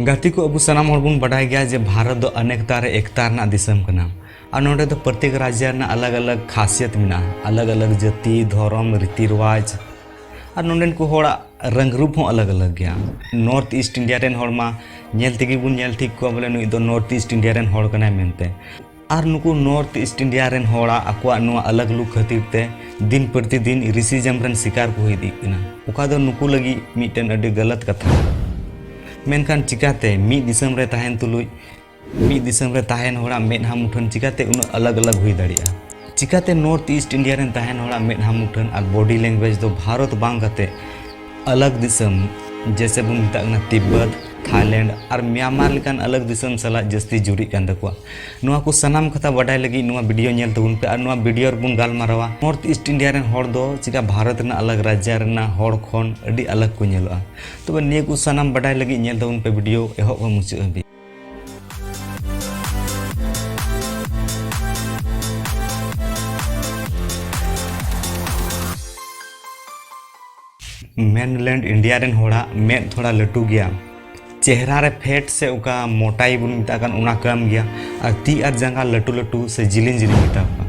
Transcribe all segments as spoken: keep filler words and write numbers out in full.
ᱜᱟᱛᱮ ᱠᱚ, ᱟᱵᱚ ᱥᱟᱱᱟᱢ ᱦᱚᱲ ᱵᱚᱱ ᱵᱟᱰᱟᱭ ᱜᱮᱭᱟ ᱡᱮ ᱵᱷᱟᱨᱚᱛ ᱫᱚ ᱚᱱᱮᱠᱛᱟ ᱨᱮ ᱮᱠᱛᱟ ᱨᱮᱱᱟᱜ ᱫᱤᱥᱚᱢ ᱠᱟᱱᱟ᱾ ᱟᱨ ᱱᱚᱰᱮ ᱫᱚ ᱯᱨᱚᱛᱮᱠ ᱨᱟᱡᱽᱡᱚ ᱨᱮᱱᱟᱜ ᱟᱞᱟᱜᱽ ᱟᱞᱟᱜᱽ ᱠᱷᱟᱥᱤᱭᱟᱛ ᱢᱮᱱᱟᱜᱼᱟ, ᱟᱞᱟᱜᱽ ᱟᱞᱟᱜᱽ ᱡᱟᱹᱛᱤ, ᱫᱷᱚᱨᱚᱢ, ᱨᱤᱛᱤ ᱨᱮᱣᱟᱡᱽ, ᱟᱨ ᱱᱚᱰᱮᱱ ᱠᱚ ᱦᱚᱲᱟᱜ ᱨᱟᱝ ᱨᱩᱯ ᱦᱚᱸ ᱟᱞᱟᱜᱽ ᱟᱞᱟᱜᱽ ᱜᱮᱭᱟ᱾ ᱱᱚᱨᱛᱷ ᱤᱥᱴ ᱤᱱᱰᱤᱭᱟ ᱨᱮᱱ ᱦᱚᱲ ᱢᱟ ᱧᱮᱞ ᱛᱮᱜᱮ ᱵᱚᱱ ᱧᱮᱞ ᱴᱷᱤᱠ ᱠᱚᱣᱟ, ᱵᱚᱞᱮ, ᱱᱩᱭ ᱫᱚ ᱱᱚᱨᱛᱷ ᱤᱥᱴ ᱤᱱᱰᱤᱭᱟ ᱨᱮᱱ ᱦᱚᱲ ᱠᱟᱱᱟᱭ ᱢᱮᱱᱛᱮ᱾ ᱟᱨ ᱱᱩᱠᱩ ᱱᱚᱨᱛᱷ ᱤᱥᱴ ᱤᱱᱰᱤᱭᱟ ᱨᱮᱱ ᱦᱚᱲᱟᱜ ᱟᱠᱚᱣᱟᱜ ᱱᱚᱣᱟ ᱟᱞᱟᱜᱽ ᱞᱩᱠ ᱠᱷᱟᱹᱛᱤᱨ ᱛᱮ ᱫᱤᱱ ᱯᱨᱚᱛᱤᱫᱤᱱ ᱨᱮᱥᱤᱡᱚᱢ ᱨᱮᱱ ᱥᱤᱠᱟᱨ ᱠᱚ ᱦᱩᱭ ᱤᱫᱤᱜ ᱠᱟᱱᱟ, ᱚᱠᱟ ᱫᱚ ᱱᱩᱠᱩ ᱞᱟᱹᱜᱤᱫ ᱢᱤᱫᱴᱮᱱ ᱟᱹᱰᱤ ᱜᱟᱞᱟᱛ ᱠᱟᱛᱷᱟ ᱠᱟᱱᱟ᱾ ᱢᱮᱱᱠᱷᱟᱱ ᱪᱤᱠᱟᱛᱮ ᱢᱤᱫ ᱫᱤᱥᱚᱢ ᱨᱮ ᱛᱟᱦᱮᱱ ᱛᱩᱞᱩᱡ ᱢᱤᱫ ᱫᱤᱥᱚᱢ ᱨᱮ ᱛᱟᱦᱮᱱ ᱦᱚᱲᱟᱜ ᱢᱮᱫᱦᱟ ᱢᱩᱴᱷᱟᱹᱱ ᱪᱤᱠᱟᱛᱮ ᱩᱱᱟᱹᱜ ᱟᱞᱟᱜᱽ ᱟᱞᱟᱜᱽ ᱦᱩᱭ ᱫᱟᱲᱮᱭᱟᱜᱼᱟ? ᱪᱤᱠᱟᱛᱮ ᱱᱚᱨᱛᱷ ᱤᱥᱴ ᱤᱱᱰᱤᱭᱟ ᱨᱮᱱ ᱛᱟᱦᱮᱱ ᱦᱚᱲᱟᱜ ᱢᱮᱫᱦᱟ ᱢᱩᱴᱷᱟᱹᱱ ᱟᱨ ᱵᱚᱰᱤ ᱞᱮᱝᱜᱩᱭᱮᱡᱽ ᱫᱚ ᱵᱷᱟᱨᱚᱛ ᱵᱟᱝ ᱠᱟᱛᱮ ᱟᱞᱟᱜᱽ ᱫᱤᱥᱚᱢ, ᱡᱮᱥᱮ ᱵᱚᱱ ᱢᱮᱛᱟᱜ ᱠᱟᱱᱟ ᱛᱤᱵᱵᱚᱛ, ᱛᱷᱟᱭᱞᱮᱱᱰ ᱟᱨ ᱢᱭᱟᱱᱢᱟᱨ ᱞᱮᱠᱟᱱ ᱟᱞᱟᱜᱽ ᱫᱤᱥᱚᱢ ᱥᱟᱞᱟᱜ ᱡᱟᱹᱥᱛᱤ ᱡᱩᱨᱤᱜ ᱠᱟᱱ ᱛᱟᱠᱚᱣᱟ? ᱱᱚᱣᱟ ᱠᱚ ᱥᱟᱱᱟᱢ ᱠᱟᱛᱷᱟ ᱵᱟᱰᱟᱭ ᱞᱟᱹᱜᱤᱫ ᱱᱚᱣᱟ ᱵᱷᱤᱰᱤᱭᱳ ᱧᱮᱞ ᱛᱟᱵᱚᱱ ᱯᱮ ᱟᱨ ᱱᱚᱣᱟ ᱵᱷᱤᱰᱤᱭᱳ ᱨᱮᱵᱚᱱ ᱜᱟᱞᱢᱟᱨᱟᱣᱟ ᱱᱚᱨᱛᱷ ᱤᱥᱴ ᱤᱱᱰᱤᱭᱟ ᱨᱮᱱ ᱦᱚᱲ ᱫᱚ ᱪᱤᱠᱟ ᱵᱷᱟᱨᱚᱛ ᱨᱮᱱᱟᱜ ᱟᱞᱟᱜᱽ ᱨᱟᱡᱽᱡᱚ ᱨᱮᱱᱟᱜ ᱦᱚᱲ ᱠᱷᱚᱱ ᱟᱹᱰᱤ ᱟᱞᱟᱜᱽ ᱠᱚ ᱧᱮᱞᱚᱜᱼᱟ᱾ ᱛᱚᱵᱮ ᱱᱤᱭᱟᱹ ᱠᱚ ᱥᱟᱱᱟᱢ ᱵᱟᱰᱟᱭ ᱞᱟᱹᱜᱤᱫ ᱧᱮᱞ ᱛᱟᱵᱚᱱ ᱯᱮ ᱵᱷᱤᱰᱤᱭᱳ ᱮᱦᱚᱵ ᱠᱷᱚᱱ ᱢᱩᱪᱟᱹᱫ ᱦᱟᱹᱵᱤᱡ᱾ ᱢᱮᱱᱞᱮᱱᱰ ᱤᱱᱰᱤᱭᱟ ᱨᱮᱱ ᱦᱚᱲᱟᱜ ᱢᱮᱫ ᱛᱷᱚᱲᱟ ᱞᱟᱹᱴᱩ ᱜᱮᱭᱟ, ᱪᱮᱦᱨᱟ ᱨᱮ ᱯᱷᱮᱴ ᱥᱮ ᱚᱠᱟ ᱢᱚᱴᱟᱭ ᱵᱚᱱ ᱢᱮᱛᱟᱜ ᱠᱟᱱ ᱚᱱᱟ ᱠᱚᱢ ᱜᱮᱭᱟ, ᱟᱨ ᱛᱤ ᱟᱨ ᱡᱟᱸᱜᱟ ᱞᱟᱹᱴᱩ ᱞᱟᱹᱴᱩ ᱥᱮ ᱡᱤᱞᱤᱧ ᱡᱤᱞᱤᱧ ᱜᱮᱛᱟ ᱠᱚᱣᱟ᱾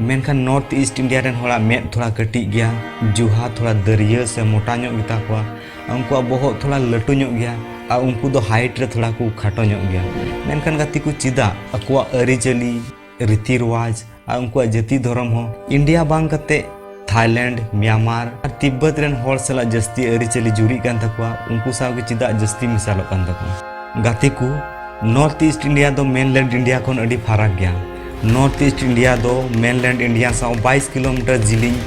ᱢᱮᱱᱠᱷᱟᱱ ᱱᱚᱨᱛᱷ ᱤᱥᱴ ᱤᱱᱰᱤᱭᱟ ᱨᱮᱱ ᱦᱚᱲᱟᱜ ᱢᱮᱫ ᱛᱷᱚᱲᱟ ᱠᱟᱹᱴᱤᱡ ᱜᱮᱭᱟ, ᱡᱩᱦᱟ ᱛᱷᱚᱲᱟ ᱫᱟᱹᱨᱭᱟᱹ ᱥᱮ ᱢᱚᱴᱟ ᱧᱚᱜ ᱜᱮᱛᱟ ᱠᱚᱣᱟ, ᱩᱱᱠᱩᱣᱟᱜ ᱵᱚᱦᱚᱜ ᱛᱷᱚᱲᱟ ᱞᱟᱹᱴᱩ ᱧᱚᱜ ᱜᱮᱭᱟ, ᱟᱨ ᱩᱱᱠᱩ ᱫᱚ ᱦᱟᱭᱤᱴ ᱨᱮ ᱛᱷᱚᱲᱟ ᱠᱚ ᱠᱷᱟᱴᱚ ᱧᱚᱜ ᱜᱮᱭᱟ᱾ ᱢᱮᱱᱠᱷᱟᱱ ᱜᱟᱛᱮ ᱠᱚ, ᱪᱮᱫᱟᱜ ᱟᱠᱚᱣᱟᱜ ᱟᱹᱨᱤᱪᱟᱹᱞᱤ, ᱨᱤᱛᱤ ᱨᱮᱣᱟᱡᱽ ᱟᱨ ᱩᱱᱠᱩᱣᱟᱜ ᱡᱟᱹᱛᱤ ᱫᱷᱚᱨᱚᱢ ᱦᱚᱸ ᱤᱱᱰᱤᱭᱟ ᱵᱟᱝ ᱠᱟᱛᱮ ᱛᱷᱟᱭᱞᱮᱱᱰ, ᱢᱭᱟᱱᱢᱟᱨ ᱟᱨ ᱛᱤᱵᱵᱚᱛ ᱨᱮᱱ ᱦᱚᱲ ᱥᱟᱞᱟᱜ ᱡᱟᱹᱥᱛᱤ ᱟᱹᱨᱤᱪᱟᱹᱞᱤ ᱡᱩᱨᱤᱜ ᱠᱟᱱ ᱛᱟᱠᱚᱣᱟ? ᱩᱱᱠᱩ ᱥᱟᱶ ᱜᱮ ᱪᱮᱫᱟᱜ ᱡᱟᱹᱥᱛᱤ ᱢᱮᱥᱟᱞᱚᱜ ᱠᱟᱱ ᱛᱟᱠᱚᱣᱟ? ᱜᱟᱛᱮ ᱠᱚ, ᱱᱚᱨᱛᱷ ᱤᱥᱴ ᱤᱱᱰᱤᱭᱟ ᱫᱚ ᱢᱮᱱᱞᱮᱱᱰ ᱤᱱᱰᱤᱭᱟ ᱠᱷᱚᱱ ᱟᱹᱰᱤ ᱯᱷᱟᱨᱟᱠ ᱜᱮᱭᱟ᱾ ᱱᱚᱨᱛᱷ ᱤᱥᱴ ᱤᱱᱰᱤᱭᱟ ᱫᱚ ᱢᱮᱱᱞᱮᱱᱰ ᱤᱱᱰᱤᱭᱟ ᱥᱟᱶ ᱵᱟᱭᱤᱥ ᱠᱤᱞᱳᱢᱤᱴᱟᱨ ᱡᱤᱞᱤᱧ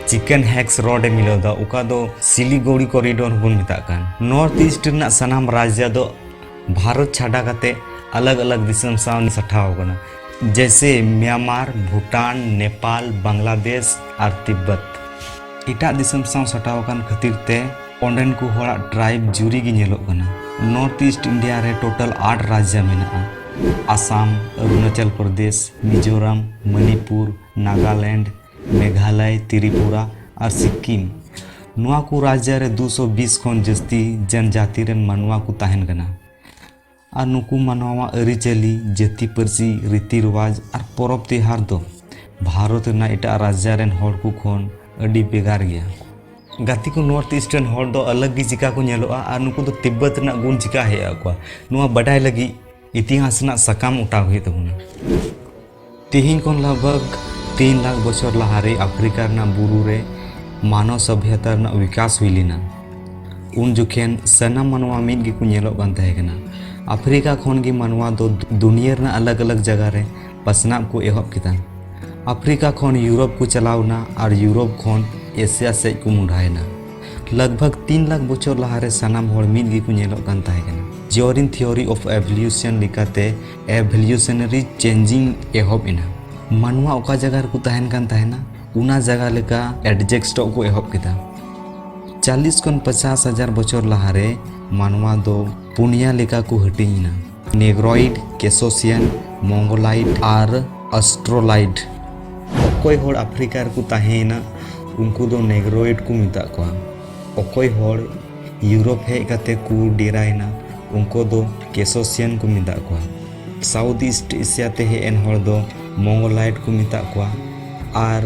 ᱪᱤᱠᱮᱱ ᱦᱮᱠᱥ ᱨᱳᱰ ᱮ ᱢᱤᱞᱟᱹᱣ ᱮᱫᱟ, ᱚᱠᱟ ᱫᱚ ᱥᱤᱞᱤᱜᱩᱲᱤ ᱠᱚᱨᱤᱰᱚᱨ ᱵᱚᱱ ᱢᱮᱛᱟᱜ ᱠᱟᱱ᱾ ᱱᱚᱨᱛᱷ ᱤᱥᱴ ᱨᱮᱱᱟᱜ ᱥᱟᱱᱟᱢ ᱨᱟᱡᱽᱡᱚ ᱫᱚ ᱵᱷᱟᱨᱚᱛ ᱪᱷᱟᱰᱟ ᱠᱟᱛᱮ ᱟᱞᱟᱜᱽ ᱟᱞᱟᱜᱽ ᱫᱤᱥᱚᱢ ᱥᱟᱶ ᱥᱟᱴᱷᱟᱣ ᱟᱠᱟᱱᱟ, ᱡᱮᱭᱥᱮ ᱢᱭᱟᱱᱢᱟᱨ, ᱵᱷᱩᱴᱟᱱ, ᱱᱮᱯᱟᱞ, ᱵᱟᱝᱞᱟᱫᱮᱥ ᱟᱨ ᱛᱤᱵᱵᱚᱛ᱾ ᱮᱴᱟᱜ ᱫᱤᱥᱚᱢ ᱥᱟᱶ ᱥᱟᱴᱟᱣ ᱟᱠᱟᱱ ᱠᱷᱟᱹᱛᱤᱨ ᱛᱮ ᱚᱸᱰᱮᱱ ᱠᱚ ᱦᱚᱲᱟᱜ ᱴᱨᱟᱭᱤᱵᱽ ᱡᱩᱨᱤ ᱜᱮ ᱧᱮᱞᱚᱜ ᱠᱟᱱᱟ᱾ ᱱᱚᱨᱛᱷ ᱤᱥᱴ ᱤᱱᱰᱤᱭᱟ ᱨᱮ ᱴᱳᱴᱟᱞ ᱟᱴ ᱨᱟᱡᱽᱡᱚ ᱢᱮᱱᱟᱜᱼᱟ: ᱟᱥᱟᱢ, ᱚᱨᱩᱱᱟᱪᱚᱞ ᱯᱨᱚᱫᱮᱥ, ᱢᱤᱡᱳᱨᱟᱢ, ᱢᱚᱱᱤᱯᱩᱨ, ᱱᱟᱜᱟᱞᱮᱱᱰ, ᱢᱮᱜᱷᱟᱞᱚᱭ, ᱛᱨᱤᱯᱩᱨᱟ ᱟᱨ ᱥᱤᱠᱤᱢ᱾ ᱱᱚᱣᱟ ᱠᱚ ᱨᱟᱡᱽᱡᱚ ᱨᱮ ᱫᱩᱥᱚ ᱵᱤᱥ ᱠᱷᱚᱱ ᱡᱟᱹᱥᱛᱤ ᱡᱚᱱᱡᱟᱹᱛᱤ ᱨᱮᱱ ᱢᱟᱱᱣᱟ ᱠᱚ ᱛᱟᱦᱮᱱ ᱠᱟᱱᱟ᱾ ᱟᱨ ᱱᱩᱠᱩ ᱢᱟᱱᱣᱟᱣᱟᱜ ᱟᱹᱨᱤᱪᱟᱹᱞᱤ, ᱡᱟᱹᱛᱤ ᱯᱟᱹᱨᱥᱤ, ᱨᱤᱛᱤ ᱨᱮᱣᱟᱡᱽ ᱟᱨ ᱯᱚᱨᱚᱵᱽ ᱛᱮᱦᱟᱨ ᱫᱚ ᱵᱷᱟᱨᱚᱛ ᱨᱮᱱᱟᱜ ᱮᱴᱟᱜ ᱨᱟᱡᱽᱡᱟ ᱨᱮᱱ ᱦᱚᱲ ᱠᱚ ᱠᱷᱚᱱ ᱟᱹᱰᱤ ᱵᱷᱮᱜᱟᱨ ᱜᱮᱭᱟ᱾ ᱜᱟᱛᱮ ᱠᱚ, North East ᱨᱮᱱ ᱦᱚᱲ ᱫᱚ ᱟᱞᱟᱜᱽ ᱜᱮ ᱪᱤᱠᱟ ᱠᱚ ᱧᱮᱞᱚᱜᱼᱟ ᱟᱨ ᱱᱩᱠᱩ ᱫᱚ ᱛᱤᱵᱵᱚᱛ ᱨᱮᱱᱟᱜ ᱜᱩᱱ ᱪᱤᱠᱟ ᱦᱮᱡ ᱟᱫ ᱠᱚᱣᱟ, ᱱᱚᱣᱟ ᱵᱟᱰᱟᱭ ᱞᱟᱹᱜᱤᱫ ᱤᱛᱤᱦᱟᱥ ᱨᱮᱱᱟᱜ ᱥᱟᱠᱟᱢ ᱚᱴᱟᱣ ᱦᱩᱭᱩᱜ ᱛᱟᱵᱚᱱᱟ᱾ ᱛᱮᱦᱮᱧ ᱠᱷᱚᱱ ᱞᱟᱜᱽ ᱵᱷᱟᱜᱽ ᱛᱤᱱ ᱞᱟᱠᱷ ᱵᱚᱪᱷᱚᱨ ᱞᱟᱦᱟᱨᱮ ᱟᱯᱷᱨᱤᱠᱟ ᱨᱮᱱᱟᱜ ᱵᱩᱨᱩ ᱨᱮ ᱢᱟᱱᱚᱣ ᱥᱚᱵᱷᱭᱚᱛᱟ ᱨᱮᱱᱟᱜ ᱵᱤᱠᱟᱥ ᱦᱩᱭ ᱞᱮᱱᱟ᱾ ᱩᱱ ᱡᱚᱠᱷᱮᱱ ᱥᱟᱱᱟᱢ ᱢᱟᱱᱣᱟ ᱢᱤᱫ ᱜᱮᱠᱚ ᱧᱮᱞᱚᱜ ᱠᱟᱱ ᱛᱟᱦᱮᱸ ᱠᱟᱱᱟ᱾ ᱟᱯᱷᱨᱤᱠᱟ ᱠᱷᱚᱱ ᱜᱮ ᱢᱟᱱᱣᱟ ᱫᱚ ᱫᱩᱱᱤᱭᱟᱹ ᱨᱮᱱᱟᱜ ᱟᱞᱟᱜᱽ ᱟᱞᱟᱜᱽ ᱡᱟᱭᱜᱟ ᱨᱮ ᱯᱟᱥᱱᱟᱣ ᱠᱚ ᱮᱦᱚᱵ ᱠᱮᱫᱟ᱾ ᱟᱯᱷᱨᱤᱠᱟ ᱠᱷᱚᱱ ᱤᱭᱩᱨᱳᱯ ᱠᱚ ᱪᱟᱞᱟᱣ ᱮᱱᱟ ᱟᱨ ᱤᱭᱩᱨᱳᱯ ᱠᱷᱚᱱ ᱮᱥᱤᱭᱟ ᱥᱮᱫ ᱠᱚ ᱢᱚᱸᱰᱷᱟᱭᱮᱱᱟ᱾ ᱞᱟᱜᱽ ᱵᱷᱟᱜᱽ ᱛᱤᱱ ᱞᱟᱠᱷ ᱵᱚᱪᱷᱚᱨ ᱞᱟᱦᱟᱨᱮ ᱥᱟᱱᱟᱢ ᱦᱚᱲ ᱢᱤᱫ ᱜᱮᱠᱚ ᱧᱮᱞᱚᱜ ᱠᱟᱱ ᱛᱟᱦᱮᱸ ᱠᱟᱱᱟ᱾ ᱡᱚᱨᱤᱱ theory of evolution ᱞᱮᱠᱟᱛᱮ evolutionary changing ᱮᱦᱚᱵ ᱮᱱᱟ᱾ ᱢᱟᱱᱣᱟ ᱚᱠᱟ ᱡᱟᱭᱜᱟ ᱨᱮᱠᱚ ᱛᱟᱦᱮᱱ ᱠᱟᱱ ᱛᱟᱦᱮᱱᱟ, ᱚᱱᱟ ᱡᱟᱭᱜᱟ ᱞᱮᱠᱟ adjustᱚᱜ ᱠᱚ ᱮᱦᱚᱵ ᱠᱮᱫᱟ᱾ ᱪᱟᱞᱤᱥ ᱠᱷᱚᱱ ᱯᱚᱪᱟᱥ ᱦᱟᱡᱟᱨ ᱵᱚᱪᱷᱚᱨ ᱞᱟᱦᱟᱨᱮ ᱢᱟᱱᱣᱟ ᱫᱚ ᱯᱩᱱᱭᱟ ᱞᱮᱠᱟ ᱠᱚ ᱦᱟᱹᱴᱤᱧ ᱮᱱᱟ: Negroid, Caucasian, Mongoloid ᱟᱨ Australoid᱾ ᱚᱠᱚᱭ ᱦᱚᱲ ᱟᱯᱷᱨᱤᱠᱟ ᱨᱮᱠᱚ ᱛᱟᱦᱮᱸᱭᱮᱱᱟ, ᱩᱱᱠᱩ ᱫᱚ Negroid ᱠᱚ ᱢᱮᱛᱟᱜ ᱠᱚᱣᱟ᱾ ᱚᱠᱚᱭ ᱦᱚᱲ ᱤᱭᱩᱨᱳᱯ ᱦᱮᱡ ᱠᱟᱛᱮ ᱠᱚ ᱰᱮᱨᱟᱭᱮᱱᱟ, ᱩᱱᱠᱩ ᱫᱚ Caucasian ᱠᱚ ᱢᱮᱛᱟᱜ ᱠᱚᱣᱟ᱾ South East Asia ᱛᱮ ᱦᱮᱡ ᱮᱱ ᱦᱚᱲ ᱫᱚ Mongoloid ᱠᱚ ᱢᱮᱛᱟᱜ ᱠᱚᱣᱟ᱾ ᱟᱨ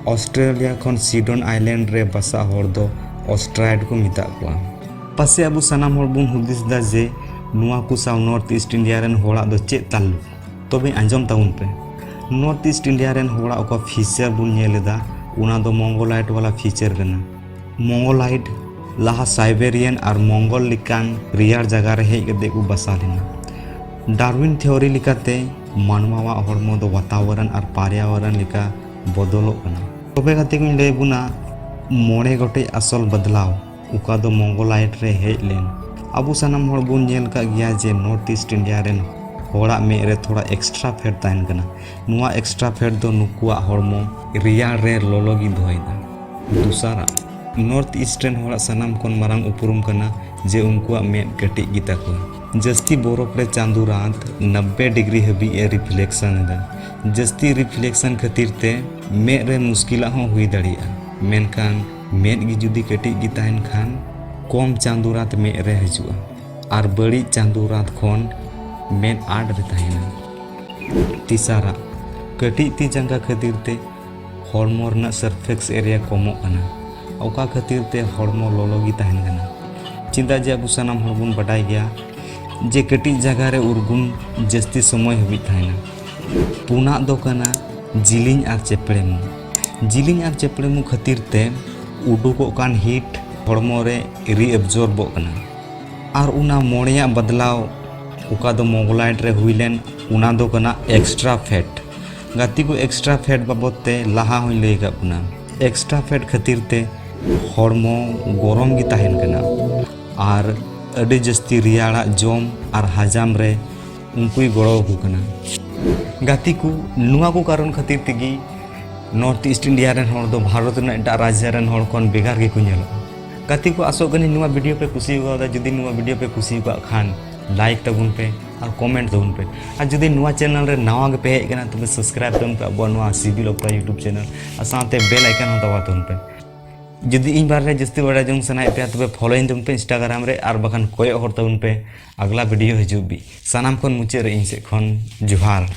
ᱚᱥᱴᱨᱮᱞᱤᱭᱟ ᱠᱷᱚᱱ ᱥᱤᱰᱚᱱ ᱟᱭᱞᱮᱱᱰ ᱨᱮ ᱵᱟᱥᱟ ᱦᱚᱲ ᱫᱚ Australoid ᱠᱚ ᱢᱮᱛᱟᱜ ᱠᱚᱣᱟ᱾ ᱯᱟᱥᱮ ᱟᱵᱚ ᱥᱟᱱᱟᱢ ᱦᱚᱲ ᱵᱚᱱ ᱦᱩᱫᱤᱥ ᱮᱫᱟ ᱡᱮ ᱱᱚᱣᱟ ᱠᱚ ᱥᱟᱶ North East India ᱨᱮᱱ ᱦᱚᱲᱟᱜ ᱫᱚ ᱪᱮᱫ ᱛᱟᱞᱞᱩᱠ? ᱛᱚᱵᱮ ᱟᱸᱡᱚᱢ ᱛᱟᱵᱚᱱ ᱯᱮ, North East India ᱨᱮᱱ ᱦᱚᱲᱟᱜ ᱚᱠᱟ feature ᱵᱚᱱ ᱧᱮᱞ ᱮᱫᱟ, ᱚᱱᱟ ᱫᱚ Mongoloid ᱣᱟᱞᱟ feature ᱠᱟᱱᱟ᱾ Mongoloid ᱞᱟᱦᱟ Siberian ᱟᱨ Mongol ᱞᱮᱠᱟᱱ ᱨᱮᱭᱟᱲ ᱡᱟᱭᱜᱟ ᱨᱮ ᱦᱮᱡ ᱠᱟᱛᱮ ᱠᱚ ᱵᱟᱥᱟ ᱞᱮᱱᱟ᱾ Darwin theory ᱞᱮᱠᱟᱛᱮ ᱢᱟᱱᱣᱟᱣᱟᱜ ᱦᱚᱲᱢᱚ ᱫᱚ ᱵᱟᱛᱟᱣᱚᱨᱚᱱ ᱟᱨ ᱯᱟᱨᱭᱟᱣᱚᱨᱚᱱ ᱞᱮᱠᱟ ᱵᱚᱫᱚᱞᱚᱜ ᱠᱟᱱᱟ᱾ ᱛᱚᱵᱮ ᱜᱟᱛᱮ ᱠᱚᱧ ᱞᱟᱹᱭ ᱵᱚᱱᱟ ᱢᱚᱬᱮ ᱜᱚᱴᱮᱡ ᱟᱥᱚᱞ ᱵᱚᱫᱞᱟᱣ, ᱚᱠᱟ ᱫᱚ Mongoloid ᱨᱮ ᱦᱮᱡ ᱞᱮᱱ᱾ ᱟᱵᱚ ᱥᱟᱱᱟᱢ ᱦᱚᱲ ᱵᱚᱱ ᱧᱮᱞ ᱟᱠᱟᱫ ᱜᱮᱭᱟ ᱡᱮ North East India ᱨᱮᱱ ᱦᱚᱲᱟᱜ ᱢᱮᱫ ᱨᱮ ᱛᱷᱚᱲᱟ extra fat ᱛᱟᱦᱮᱱ ᱠᱟᱱᱟ᱾ ᱱᱚᱣᱟ extra fat ᱫᱚ ᱱᱩᱠᱩᱣᱟᱜ ᱦᱚᱲᱢᱚ ᱨᱮᱭᱟᱲ ᱨᱮ ᱞᱚᱞᱚ ᱜᱮ ᱫᱚᱦᱚᱭᱮᱫᱟ᱾ ᱫᱚᱥᱟᱨᱟᱜ, North East ᱨᱮᱱ ᱦᱚᱲᱟᱜ ᱥᱟᱱᱟᱢ ᱠᱷᱚᱱ ᱢᱟᱨᱟᱝ ᱩᱯᱨᱩᱢ ᱠᱟᱱᱟ ᱡᱮ ᱩᱱᱠᱩᱣᱟᱜ ᱢᱮᱫ ᱠᱟᱹᱴᱤᱡ ᱜᱮᱛᱟ ᱠᱚᱣᱟ᱾ ᱡᱟᱹᱥᱛᱤ ᱵᱚᱨᱚᱯ ᱨᱮ ᱪᱟᱸᱫᱳ ᱨᱟᱛ ᱱᱚᱵᱵᱳᱭ degree ᱦᱟᱹᱵᱤᱡ ᱮ reflection ᱮᱫᱟ᱾ ᱡᱟᱹᱥᱛᱤ reflection ᱠᱷᱟᱹᱛᱤᱨ ᱛᱮ ᱢᱮᱫ ᱨᱮ ᱢᱩᱥᱠᱤᱞᱟᱜ ᱦᱚᱸ ᱦᱩᱭ ᱫᱟᱲᱮᱭᱟᱜᱼᱟ, ᱢᱮᱱᱠᱷᱟᱱ ᱢᱮᱫ ᱜᱮ ᱡᱩᱫᱤ ᱠᱟᱹᱴᱤᱡ ᱜᱮ ᱛᱟᱦᱮᱱ ᱠᱷᱟᱱ ᱠᱚᱢ ᱪᱟᱸᱫᱳ ᱨᱟᱛ ᱢᱮᱫ ᱨᱮ ᱦᱤᱡᱩᱜᱼᱟ᱾ ᱟᱨ ᱵᱟᱹᱲᱤᱡ ᱪᱟᱸᱫᱳ ᱨᱟᱛ ᱠᱷᱚᱱ ᱢᱮᱫ ᱟᱲ ᱨᱮ ᱛᱟᱦᱮᱱᱟ᱾ ᱛᱮᱥᱟᱨᱟᱜ, ᱠᱟᱹᱴᱤᱡ ᱛᱤ ᱡᱟᱸᱜᱟ ᱠᱷᱟᱹᱛᱤᱨ ᱛᱮ ᱦᱚᱲᱢᱚ ᱨᱮᱱᱟᱜ surface area ᱠᱚᱢᱚᱜ ᱠᱟᱱᱟ, ᱚᱠᱟ ᱠᱷᱟᱹᱛᱤᱨ ᱛᱮ ᱦᱚᱲᱢᱚ ᱞᱚᱞᱚ ᱜᱮ ᱛᱟᱦᱮᱱ ᱠᱟᱱᱟ᱾ ᱪᱮᱫᱟᱜ ᱡᱮ ᱟᱵᱚ ᱥᱟᱱᱟᱢ ᱦᱚᱲ ᱵᱚᱱ ᱵᱟᱰᱟᱭ ᱜᱮᱭᱟ ᱡᱮ ᱠᱟᱹᱴᱤᱡ ᱡᱟᱭᱜᱟ ᱨᱮ ᱩᱨᱜᱩᱢ ᱡᱟᱹᱥᱛᱤ ᱥᱚᱢᱚᱭ ᱦᱟᱹᱵᱤᱡ ᱛᱟᱦᱮᱱᱟ᱾ ᱯᱩᱱᱟᱜ ᱫᱚ ᱠᱟᱱᱟ ᱡᱤᱞᱤᱧ ᱟᱨ ᱪᱮᱯᱲᱮᱢᱩ᱾ ᱡᱤᱞᱤᱧ ᱟᱨ ᱪᱮᱯᱲᱮᱢᱩ ᱠᱷᱟᱹᱛᱤᱨ ᱛᱮ ᱩᱰᱩᱠᱚᱜ ᱠᱟᱱ heat ᱦᱚᱲᱢᱚ ᱨᱮ reabsorbᱚᱜ ᱠᱟᱱᱟ᱾ ᱟᱨ ᱚᱱᱟ ᱢᱚᱬᱮᱭᱟᱜ ᱵᱟᱫᱞᱟᱣ, ᱚᱠᱟ ᱫᱚ ᱢᱚᱜᱽᱞᱟᱭᱤᱴ ᱨᱮ ᱦᱩᱭ ᱞᱮᱱ, ᱚᱱᱟ ᱫᱚ ᱠᱟᱱᱟ extra fat᱾ ᱜᱟᱛᱮ ᱠᱚ, extra fat ᱵᱟᱵᱚᱫ ᱛᱮ ᱞᱟᱦᱟ ᱦᱚᱸᱧ ᱞᱟᱹᱭ ᱟᱠᱟᱫ ᱵᱚᱱᱟ᱾ Extra fat ᱠᱷᱟᱹᱛᱤᱨ ᱛᱮ ᱦᱚᱲᱢᱚ ᱜᱚᱨᱚᱢ ᱜᱮ ᱛᱟᱦᱮᱱ ᱠᱟᱱᱟ ᱟᱨ ᱟᱹᱰᱤ ᱡᱟᱹᱥᱛᱤ ᱨᱮᱭᱟᱲᱟᱜ ᱡᱚᱢ ᱟᱨ ᱦᱟᱡᱟᱢ ᱨᱮ ᱩᱱᱠᱩᱭ ᱜᱚᱲᱚ ᱟᱠᱚ ᱠᱟᱱᱟ᱾ ᱜᱟᱛᱮ ᱠᱚ, ᱱᱚᱣᱟ ᱠᱚ ᱠᱟᱨᱚᱱ ᱠᱷᱟᱹᱛᱤᱨ ᱛᱮᱜᱮ North East India ᱨᱮᱱ ᱦᱚᱲ ᱫᱚ ᱵᱷᱟᱨᱚᱛ ᱨᱮᱱᱟᱜ ᱮᱴᱟᱜ ᱨᱟᱡᱽ ᱨᱮᱱ ᱦᱚᱲ ᱠᱷᱚᱱ ᱵᱷᱮᱜᱟᱨ ᱜᱮᱠᱚ ᱧᱮᱞᱚᱜᱼᱟ᱾ ᱜᱟᱛᱮ ᱠᱚ, ᱟᱥᱚᱜ ᱠᱟᱹᱱᱟᱹᱧ ᱱᱚᱣᱟ video ᱯᱮ ᱠᱩᱥᱤ ᱠᱟᱣᱫᱟ᱾ ᱡᱩᱫᱤ ᱱᱚᱣᱟ video ᱯᱮ ᱠᱩᱥᱤ ᱟᱠᱟᱫ ᱠᱷᱟᱱ, like ᱛᱟᱵᱚᱱ ᱯᱮ ᱟᱨ comment ᱛᱟᱵᱚᱱ ᱯᱮ᱾ ᱟᱨ ᱡᱩᱫᱤ ᱱᱚᱣᱟ channel ᱨᱮ ᱱᱟᱣᱟ ᱜᱮᱯᱮ ᱦᱮᱡ ᱟᱠᱟᱱᱟ, ᱛᱚᱵᱮ subscribe ᱛᱟᱵᱚᱱ ᱯᱮ ᱟᱵᱚᱣᱟᱜ ᱱᱚᱣᱟ ᱥᱤᱵᱤᱞ ᱚᱠᱛᱟ YouTube channel ᱟᱨ ᱥᱟᱶᱛᱮ bell icon ᱦᱚᱸ ᱫᱟᱵᱟᱣ ᱛᱟᱵᱚᱱ ᱯᱮ᱾ ᱡᱩᱫᱤ ᱤᱧ ᱵᱟᱨᱮ ᱨᱮ ᱡᱟᱹᱥᱛᱤ ᱵᱟᱲᱟᱭ ᱡᱚᱝ ᱥᱟᱱᱟᱭᱮᱫ ᱯᱮᱭᱟ, ᱛᱚᱵᱮ followᱤᱧ ᱛᱟᱵᱚᱱ ᱯᱮ Instagram ᱨᱮ ᱟᱨ ᱵᱟᱠᱷᱟᱱ ᱠᱚᱭᱚᱜ ᱦᱚᱨ ᱛᱟᱵᱚᱱ ᱯᱮ ᱟᱜᱽᱞᱟ video ᱦᱤᱡᱩᱜ ᱵᱤ᱾ ᱥᱟᱱᱟᱢ ᱠᱷᱚᱱ ᱢᱩᱪᱟᱹᱫ ᱨᱮ ᱤᱧ ᱥᱮᱫ ᱠᱷᱚᱱ ᱡᱚᱦᱟᱨ᱾